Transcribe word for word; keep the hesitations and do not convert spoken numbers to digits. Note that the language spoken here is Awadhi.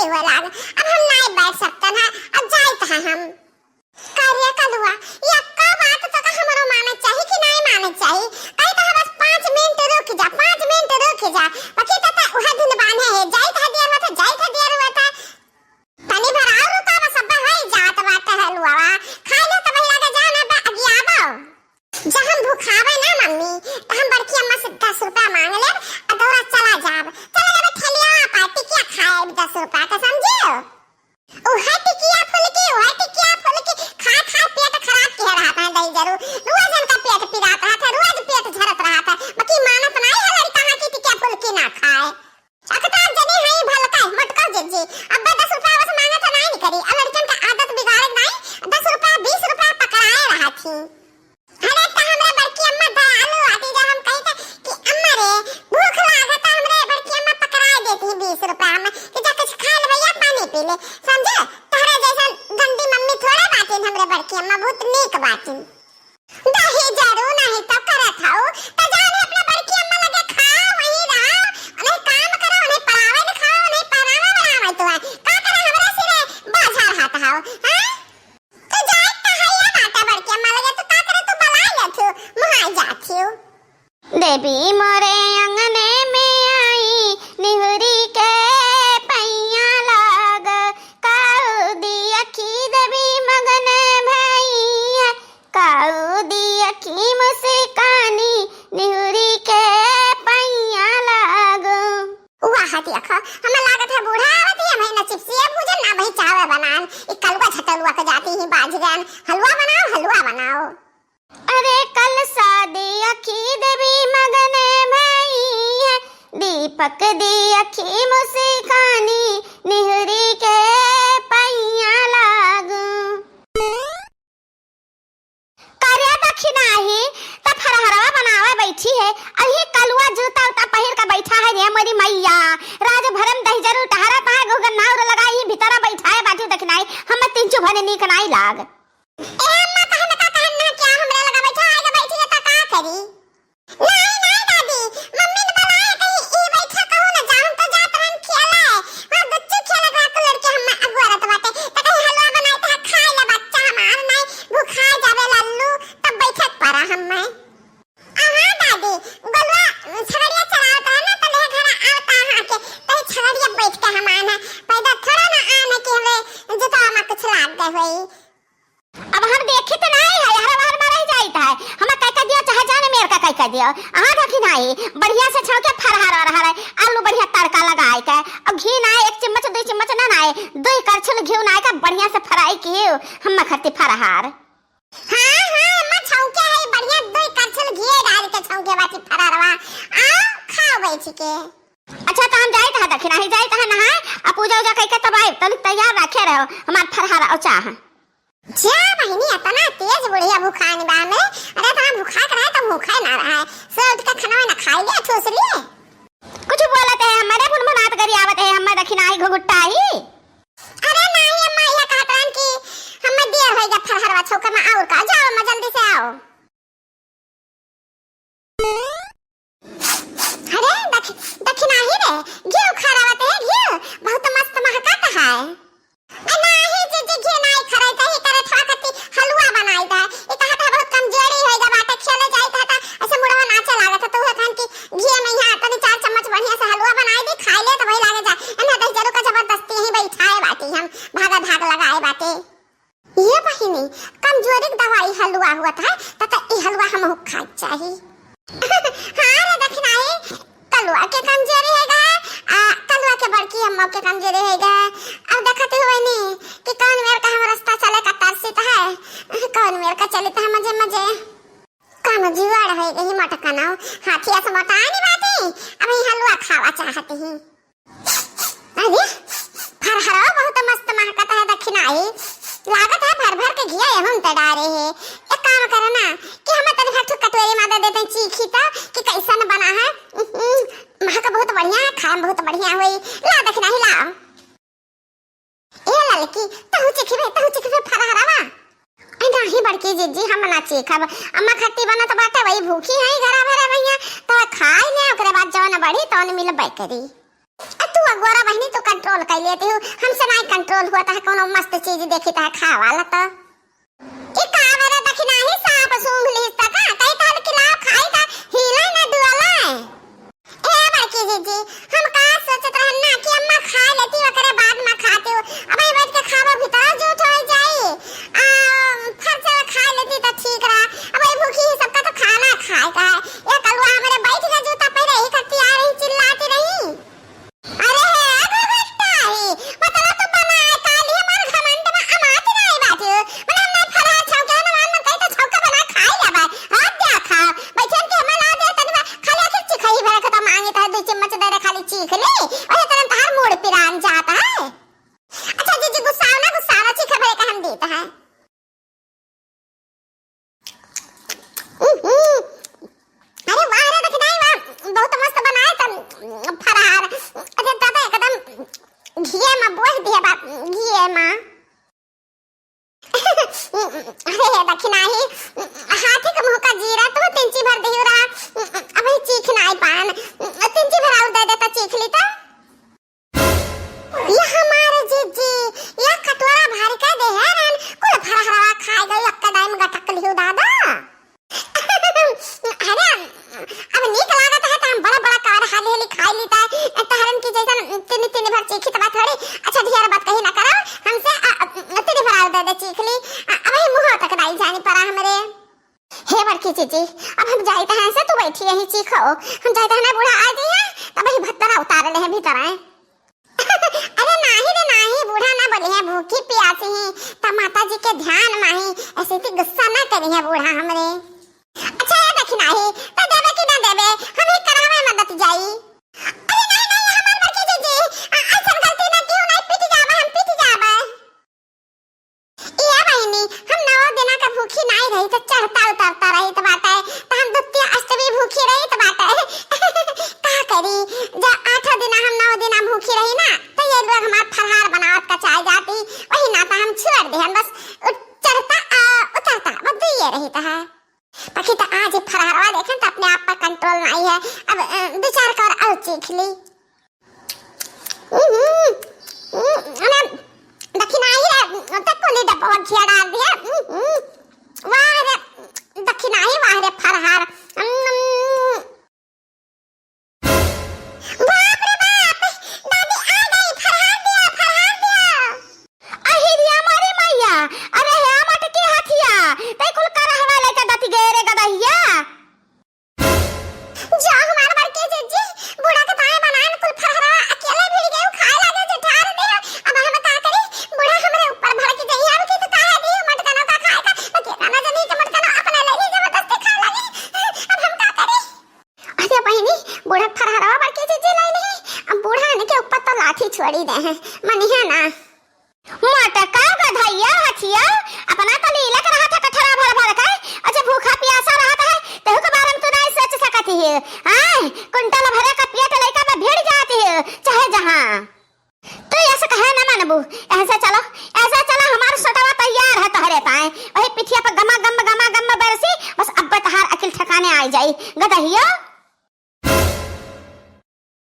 हुए लाग, अब हम नाई बैठ सकते हैं, अब जाइत है हम। का रे कलुआ, यक्का बात तो का हमरो माने चाही कि नाई माने चाही? कही तो बस पाँच मिनट रुक जा, पाँच मिनट रुक जा। बाकी तो, तो उहे दिन बान्हे है, जाइत है देर हुआ था, जाइत है देर हुआ था। तनी भर और रुका, बस अब होई जात बाटे हलुआ। खाई ले तब लगे जाना बा अगियाबो। जब हम भुखावे ना मम्मी, तो हम बड़की अम्मा से दस रुपया मांग लेब, आ दौड़ा चला जाब। चला जाबे ठेलिया पर टिकिया खाए दस रुपया के, समझियो? उहे टिकिया फुलकी, उहे टिकिया फुलकी, खा खा पेट खराब किहे रहत है दही जरूर। रोज इनका पेट पिरात रहत है, रोज पेट झरत रहत है, बाकी मानत नाई है लड़का है कि टिकिया फुलकी ना खाए। अकतार जनी है भलका, मोटका जिज्जी, अब दस रुपया बस मांगत है नाई निकरी। अब लड़कन का आदत बिगाड़े नाई, दस रुपया, बीस रुपया पकड़ाए रहत ही। अरे, त हमरे बड़की अम्मा दयालु आती, जब हम कही थे कि "अम्मा रे, भूख लागत है," हमरे बड़की अम्मा पकड़ाए देती बीस रुपया में कि "जा कुछ खा ले भैया, पानी पी ले," समझे? तहरे जैसन गंदी मम्मी थोड़े बाटिन, हमरे बड़की अम्मा बहुत नीक बाटिन। दही जरू नहीं तो करत हऊ, त जाने अपने बड़की अम्मा लगे खाओ, वहीं रहो, उन्हें काम करो, उन्हें पढ़ावे लिखाओ, उन्हें पहनावे बनावे तो है। का करे हमरे सिरे बाझा रहत हऊ, हैं? तू जाए त हइया बाटा बड़की अम्मा लगे, तू का करे, तू बलाए लेथू, मुहाई जाथियो। देवी मोरे अंगने में आई, निहुरी के पैया लाग, काऊ दी अखी देवी मगन भई है, काऊ दी अखी मुस्कानी, निहुरी के पैया लाग। वाह, देखो, हमें लागत है बूढ़ा आवत ही, हमें न चिप्सिया भूजन, ना वही चावल बनान। ई कलुआ झटलुआ के जाती ही बाज गयन। हलवा बनाओ, हलवा बनाओ। अरे कल शादी अखी देवी मगन भई है, दीपक दी अखी मुस्कानी, निहुरी के पैया लागू। करे दखिनाही, त फरहरवा बनावे बैठी है, अही कलुआ जूता उता पहिर के बैठा है रे मोरी मैया। राज भरम दही जरूर टहरा तहाँ गुगन नाउर लगाई, भीतरा बैठा है बाटी दखिनाही, हम तीन चुभन नीक नाई लाग। ए अम्मा, कहे में का कहन ना क्या, हमरा लगा बैठा, आगे बैठी है त का करी? नाई, नाई दादी, मम्मी ने बुलाए कही, "ई बैठा कहूँ न जाऊँ तो जात रहन खेले।" हाँ, गुच्चू खेले रहा तो लड़के हम्मे अगोरत बाटे। त कही, "हलवा बनाई त खाए ले बच्चा हमार, नाई भुखा जावे लल्लू, तब बैठक पड़ा हम्मे।" आ हाँ दादी, गोलुआ छगड़िया चलावत है ना, तो ले घरा आवता हाँ के, तो छगड़िया बैठ के हम आना, पैदल थोड़ा ना आने के हमें जुतवा में कुछ लाग गए होई। अब हम देखी तो नाई है, हर बार में रह जाइत है। हम कह के दियो, चाहे जाने मेर का कह के दियो। अहाँ देखी नाई, बढ़िया से छौके फरहार वरहार है, आलू बढ़िया तड़का लगाए के। अब घी नाई, एक चम्मच, दो चम्मच ना नाई, दो करछुल घी नाई का बढ़िया से fry कियो, हम खती फरहार। हाँ, हाँ, अम्मा छौके है, बढ़िया दो करछुल घी डाल के छौके बाटी फरहारवा। आओ, खाओ बैठ के। अच्छा, तो हम जाइत है दखिनाही, जाइत है नहाए, आ पूजा उजा कइके तब आइब, तनिक तैयार रखे रहो, हमार फरहार और चाह। जा बहिनी, इतना तेज बुढ़िया भुखान बा में। अरे, इतना भुखा के रहे तो भूखे ना रहे, सो उठ के खाना ना खाई ले, ठूस लिए। कुछ बोलत है, हमरे फुनफुनात करी आवत है, हम दखिनाही घुघुट्टाही। अरे नाही अम्मा, ये कहत रहन कि हम देर होई गया फरहरवा छौके में, और का, जाओ अम्मा, जल्दी से आओ। अरे, दख-, दखिनाही रे, घी खरावत है, घी बहुत मस्त महकत है। ए, नाही जीजी, घी नाही खराई, तही करे थोड़ा कति हलवा बनाई दे। ई कहत है बहुत कमजोरी होई गवा बाटे, खेले जाई कहत है, ऐसे मुड़वा नाचे लागत है, तो उहे कहन कि घी में यहाँ तनी चार चम्मच बढ़िया से हलवा बनाई दी, खाई ले तो वही लागे जा। एन्हे दही जरूर का जबरदस्ती यहीं बैठाए बाटी हम, भागा भाग लगाए बाटे। ये बहिनी, कमजोरी के दवाई हलवा हुआ था, त, त ई हलवा हमहू खाए चाही। हाँ रे दखिनाही, कलुआ के कमजोरी है गा, आ, कलुआ के बड़की अम्मा के कमजोरी है गा। अब देखत हुए नी कि कौन मेर का हम रास्ता चले का तरसित है, कौन मेर का चलित है मजे मजे। कौन जुआड़ है गई मटकना, हाथी अस मोटानी बाटी, अब ई हलवा खावा चाहती ही। अरे, फरहरवा बहुत मस्त महकत है दखिनाही। लागत है भर भर के घिया एहू में ते डारे है। एक काम करो ना कि हमें तनी भर ठो कटोरी में दे देते चीखी तो कि कैसन बना है। उहुं, महक बहुत बढ़िया है, खाए में बहुत बढ़िया होई। ला दखिनाही ला। ए ललकी, तहू चिखबे, तहू चिखबे फरहरवा। ए नाही बड़की जीजी, हम ना चीखब। अम्मा खट्टी बनत बाटे, वही भूखी है घरा भरे भैया, तो खाई ले, ओकरे बाद जवन बढ़ी तवन मिलबे करी। ए तू गोरा बहिनी, तू control कर लेती हो, हमसे नाहीं control हुआ, तह कौनो मस्त चीज देखी तह खावा ला तो। ई का मेरे दखिनाही सांप सूंघ लीस त का? कही तहल कि लाओ खाई त हिले न डुअले। ए बड़की जीजी, हम का सोचत रहन ना कि अम्मा खाए लेती, ओकरे बाद में खाती हूँ। अब ही बैठ के खाबो भीतर जूठ हो जाई। आ, फरसे में खाए लेती तो ठीक रहा। अब ये भूखी ही सबका तो खाना खाए का है। ये कलुआ हमारे बैठ के जूता पहने ही करती आ रही, चिल्लाती रही। अरे हे, अगो बेटा ही, मतलब तू बनाए काली हमार घमंड में अमात नाई बाटे। मतलब ना फलार छौके ना मान मन कही तो छौके बना खाई लेबे। हद देखा, बैठन के हमें ला दे तनी बा, खाली आखिर चिखई भर के तो मांगे तो दो चम्मच दे दे, खाली चीख ले। ओहे तरह तहार मूड़ पिरान जाता है। अच्छा जीजी गुस्सा ना, गुस्सा ना, चीखे भरे का हम देता है। उहुं। अरे वाह रे, देख नाई वाह, बहुत मस्त बनाए तन फरार। अरे दादा, एकदम घिये मा बोझ दिया बा, घिये मा। अरे हे दखिनाही, हाथी के मुंह का जीरा तू तिंची भर दियो रहा, अबही चीख नाई पान, तिंची भर आउर दे दे तो चीख ली तो। ये हमारे जीजी, ये कटोरा भर के दे है रन, कुल फरहरवा खाए गई, अक्का दाई में गटक लियो दादा। अरे, अब नीक लागत है तो हम बड़ा बड़ा कवर हाली हाली खाई लीता है, तहरन की जैसन तीन तीन भर चीखी तबा थोड़ी। अच्छा ढेर बात कही ना करो हमसे, अ, अ, तीन भर आउर दे दे चीख ली, अ, अब ही मुंह तक नाई जानी पड़ा हमरे। हे बड़की जीजी, अब हम जाइत हैं से तू बैठी यहीं चीखो। हम जाइत हैं ना बूढ़ा आ जाइए, तब ही भत्तरा उतार ले हैं भीतर आए। अरे नाही रे नाही, बूढ़ा ना बोले हैं, भूखी प्यासी ही, त माता जी के ध्यान माही, ऐसे ती गुस्सा ना करी है बूढ़ा हमरे। अच्छा ये देखी नाही, त देवे कि ना देवे, हम ही करावे मदद जाई। अरे नाही नाही, हमार बड़की जीजी, आ, ऐसन गलती ना कियो, नहीं पीट जाबे, हम पीट जाबे। ए बहिनी, हम नौ दिना का भूखी नाई रही त चढ़ता उतरता रहित बाटे, त हम द्वितीय अष्टमी भूखी रहित बाटे। का करी, जब आठों दिना हम नौ दिना भूखी रही ना, त ये लोग हमार फलहार बनावत का चाह जाती, वही नाता हम छोड़ देहन, बस उत-, चढ़ता आ उतरता, बस दुइये रहित है। बाकी त आज ही फलहारवा देखें त अपने आप पर control नाई है। अब, अ, दो चार कौर और चीख ली। उहुं, उहुं, अरे, दखिनाही रे, त कुली डब्बा घिया डाल दिया। उहुं, वाह रे, दखिनाही, वाह रे फरहार। उम, बाप रे बाप, दादी आ गई, फरहार दिया, फरहार दिया। अहिरिया मोरी मैया, अरे हे मटकी हथिया, तै कुल करहवा लेके दति गए रे गदहिया। जा हमार बड़के जीजी, बूढ़ा के दाएं बनाएन कुल फरहरवा अकेले भिड़ गए, उ खाए लागे जे ठार दे। अब हम का करी? बूढ़ा हमरे ऊपर भड़क जाई, अब की तो काहे दी मटकनो का खाए का, तो के ना जनी के मटकनो अपने ले ली, जबरदस्ती खाए लागी। अब हम का करी? अरे बहिनी, बूढ़ा फरहरवा बड़के जीजी लाई नहीं, अब बूढ़ा इनके ऊपर तो लाठी छोड़ी दे हैं, मनिहे ना। मटका गधइया हथिया, अपना तो लीलक रहत है कठरा भर भर के, और जब भूखा पियासा रहत है, तेहू के बारे में तू नहीं सोच सकत ही। आय, कुंटल भरे का पेट लइका में भिड़ जात ही, चाहे जहाँ। तू ऐसे कहे न मनबू, ऐसे चलो, ऐसे चलो, हमार सोटवा तैयार है तोहरे ताए, वही पिठिया पर गमा गम, गमा गम बरसी, बस अब तहार अकिल ठिकाने आ जाई, गदहियो।